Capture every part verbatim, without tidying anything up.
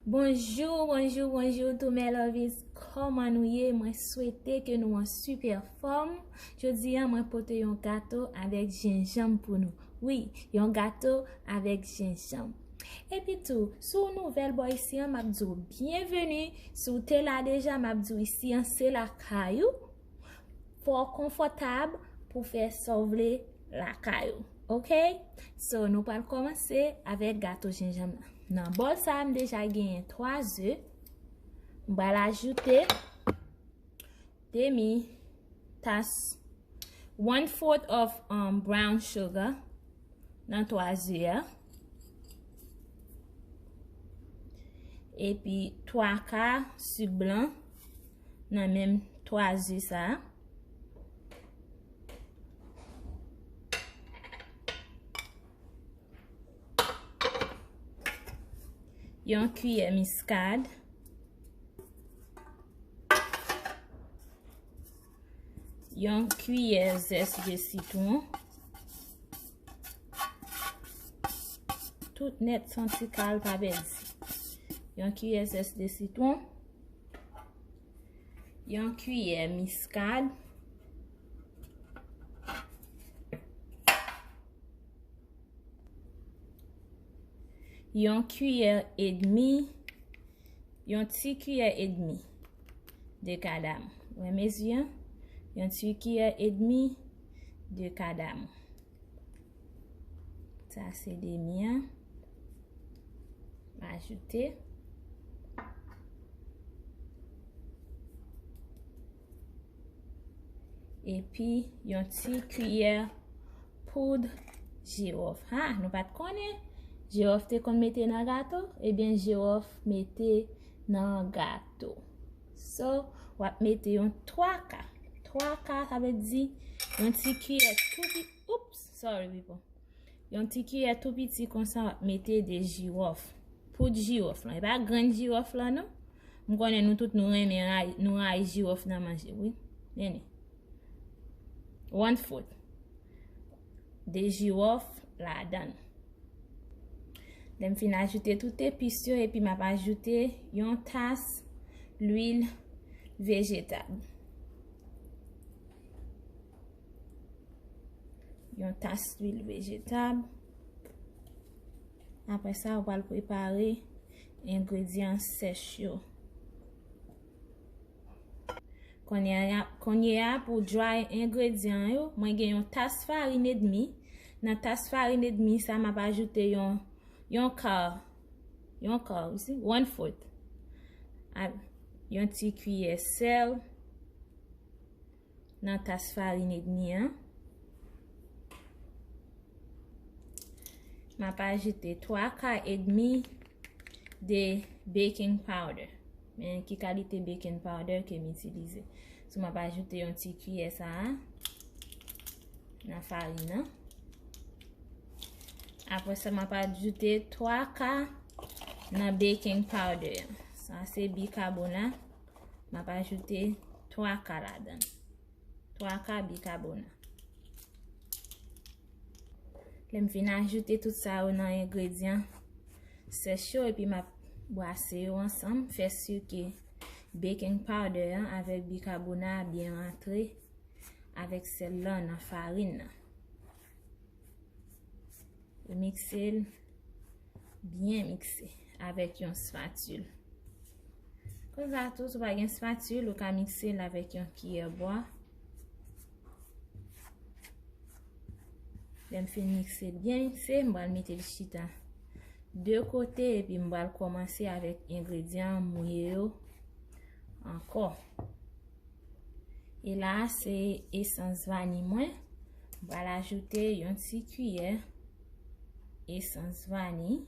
Bonjou, bonjou, bonjou tou mes lovies. Kòman nou ye? Mwen swete ke nou an sipè fòm. Jodi a, mwen pote yon gato avèk jenjanm pou nou. Wi, yon gato avèk jenjanm. Epi tou, si w nouvèl bò isi an, m ap di w byenveni. Si w te la deja, m ap di w isi an se lakay ou. Fò w konfòtab pou fè sa w vle lakay ou. Oke? So, nou pral kòmanse avèk gato jenjanm nan. Nan bòl sa a, m deja genyen twa ze. M pral ajoute demi tas, one fourth of, um, brown sugar nan twa ze a. Epi twa ka sik blan nan menm twa ze sa a. Yon kiyè miskad. Yon kiyè zès de sitwon. Tout nèt, san ti kal pa pèdi. Yon kiyè zès de sitwon. Yon kiyè miskad. Yon kiyè edmi, yon ti kiyè edmi de kadam. Wè mezi an? Yon ti kiyè edmi de kadam. Sa se demi an. Ajoute. Epi yon ti kiyè poud jiwòf. Ha, nou pa t konnen jiwòf te konn mete nan gato? Ebyen, jiwòf mete nan gato. So, w ap mete yon twa ka. Twa ka, sa vle di yon ti kiyè tou piti. Oops, sorry, people. Yon ti kiyè tou piti konsa w ap mete de jiwòf. Poud jiwòf lan. E pa grenn jiwòf lan, non. M konnen nou tout nou renmen rayi, nou rayi jiwòf nan manje, wi. Nene. One fourth. De jiwòf ladan l. Lè m fin ajoute tout epis yo, epi m ap ajoute yon tas lwil vejetab. Yon tas lwil vejetab. Apre sa, ou pral prepare engredyan sèch yo. Kounye a, kounye a, pou dry engredyan yo, mwen gen yon tas farin edmi. Nan tas farin edmi sa, m ap ajoute yon, yon ka, yon ka, you see, one fourth. A, yon ti kiyè sèl nan tas farin edmi an. M ap ajoute twa ka edmi de baking powder. Men ki kalite baking powder ke m itilize. So, m ap ajoute yon ti kiyè sa a nan farin nan. Apre sa, m ap ajoute twa ka nan baking powder an. Sa se bikabona. M ap ajoute twa ka ladan l. Twa ka bikabona. Lè m fin ajoute tout sa yo nan engredyan sèch yo, epi m ap brase yo ansanm, fè si ke baking powder an avèk bikabona a byen rantre avèk sèl lan nan farin nan. Mikse l, byen mikse avèk yon spatil. Konsa tou, si w pa gen spatil, ou ka mikse l avèk yon kiyè bwa. Lè m fin mikse l byen mikse, m pral mete l chita de kote, epi m pral kòmanse avèk engredyan mouye yo ankò. E la a, se esans vani mwen. M pral ajoute yon ti kiyè esans vani.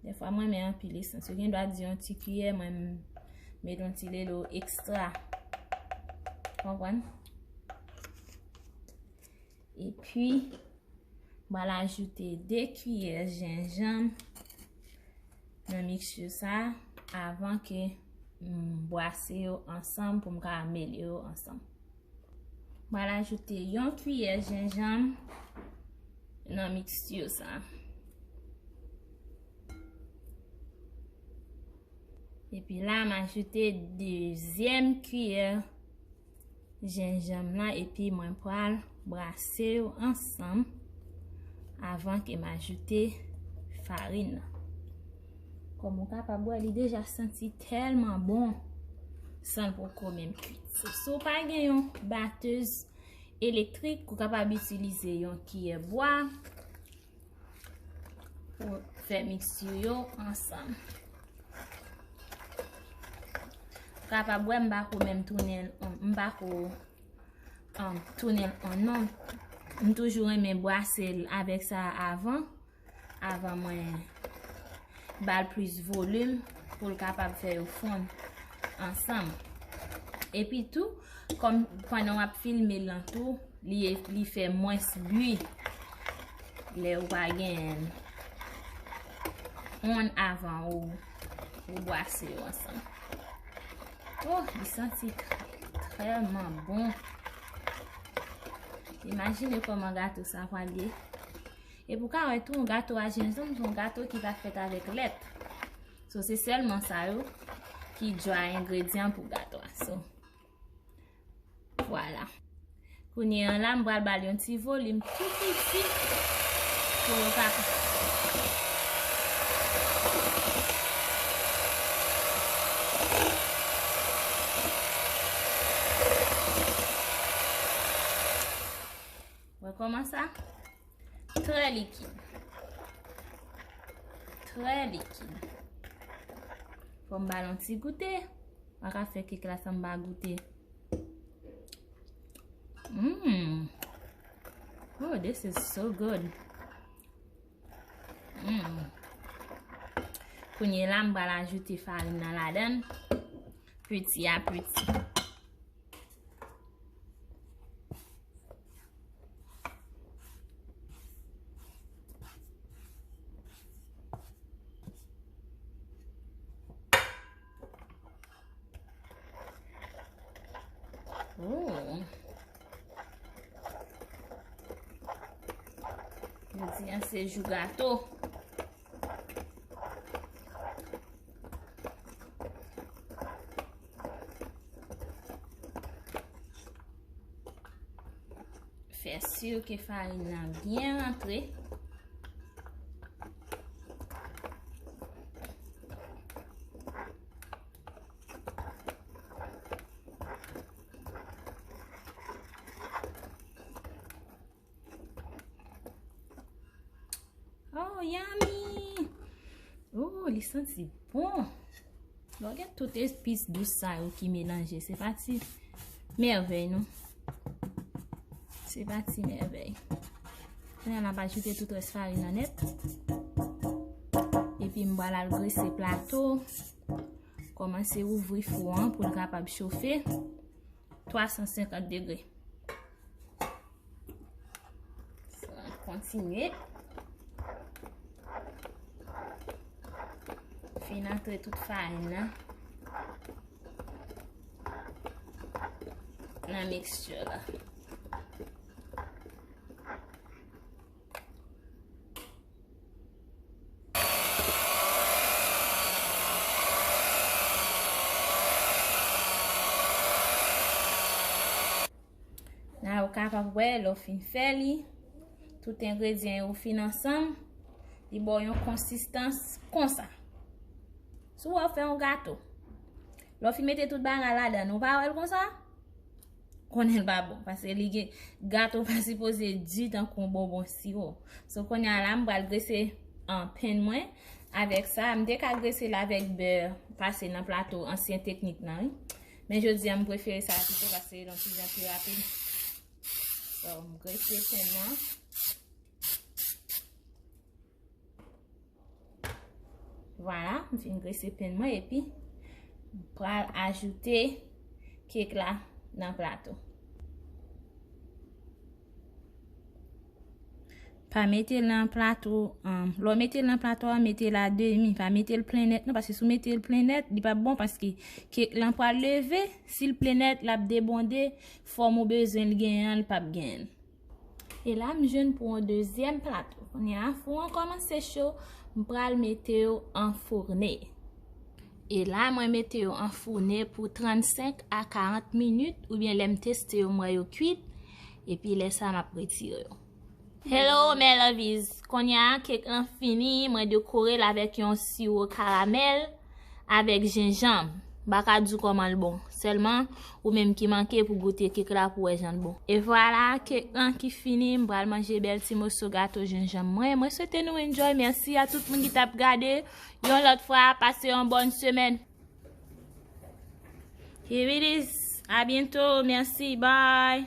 Dèfwa, mwen renmen anpil esans. Yo gen dwa di yon ti kiyè, mwen m met yon ti lelo ekstra. Konprann? Epi, m pral ajoute de kiyè jenjanm nan mixture sa avan ke m brase yo ansanm pou m ka mele yo ansanm. M pral ajoute yon kiyè jenjanm nan mixture sa. Epi la, m ajoute dezyèm kiyè jenjanm nan epi mwen pral brase yo ansanm avan ke m ajoute farin nan. Kòm ou kapab wè, li deja santi tèlman bon san l poko menm kwit. So, si w pa gen yon batèz elektrik, ou kapab itilize yon kiyè bwa pou fè miksti yo ansanm. Ou kapab wè m pa ko menm tounen l, m pa ko, um, tounen l an non. M toujou renmen brase l avèk sa avan, avan mwen ba l plis volim pou l kapab fè yo fonn ansanm. Epi tou, kòm pandan w ap filme l lan tou, li, li fè mwens bri lè ou pa gen on avan ou, ou bwase yo ansanm. Oh, li santi trè, trèman bon. Imajine kòman gato sa pral ye. Epi ou ka wè tou, yon gato a jenjanm, se yon gato ki pa fèt avèk lèt. So, se sèlman sa yo ki dry engredyan pou gato a. So, vwala. Kounye an la, m pral ba l yon ti volim tou piti pou yo ka Wè kòman sa? Trè likid. Trè likid. Fò m ba l yon ti goute. Pa ka fè kèk la san m pa goute. Mm. Oh, this is so good. Mm. Kounye la, m pral ajoute farin nan ladan l, piti a piti. Oh. Jodi a se jou gato. Fè si ke farin nan byen rantre. Oh, yummy! Oh, li santi bon. Lè w gen tout espis dous sa yo ki melanje, se pa ti mèvèy, non. Se pa ti mèvèy. Kounye a, n ap ajoute tout rès farin nan nèt. Epi m pral al grese plato. Kòmanse ouvri fou an pou l kapab chofe twa san senkant degre. So, n ap kontinye. Fin antre tout farin nan nan mixture la. La ou kapab wè, lè w fin fè li, tout engredyan yo fin ansanm, li ba w yon konsistans konsa. Si w wè w fè yon gato, lè w fin mete tout bagay ladan, ou pa wè l konsa? Konnen l pa bon, paske li gen, gato pa sipoze di tankou yon bonbon siwo. So, kounye a la, m pral grese, um, pen mwen avèk sa. M te ka grese l avèk bè pase nan plato ansyen teknik nan, wi. Men jodi a, m prefere sa pito paske l yon ti jan pi rapid. So, m grese pen nan. Vwala, m fin grese pen mwen epi m pral ajoute kèk la nan plato. Pa mete l nan plato, um, lè w mete l nan plato a, mete l a demi. Pa mete l plen nèt non, paske si w mete l plen nèt, li p ap bon paske kèk lan pral leve, si l plen nèt, l ap debonde fòm ou bezwen l genyen an, li p ap genyen l. E la, m jwenn pou yon dezyèm plato. Kounye a, fou an kòmanse cho, m pral mete yo anfoune. E la, mwen mete yo an foune pou trannsenk a karant minit, oubyen lè m teste yo, m wè yo kwit, epi lè sa, m ap retire yo. Hello, my lovies! Kounye a, kèk lan fini, mwen dekore l avèk yon siwo karamèl, avèk jenjanm. M pa ka di w kòman l bon. Sèlman, ou menm ki manke pou goute kèk la pou wè jan l bon. E vwala, kèk lan ki fini, m pral manje bèl ti moso gato jenjanm mwen. Mwen swete nou enjoy. Mèsi a tout moun ki t ap gade. Yon lòt fwa, pase yon bòn semèn. Here it is. A byento. Mèsi. Bye.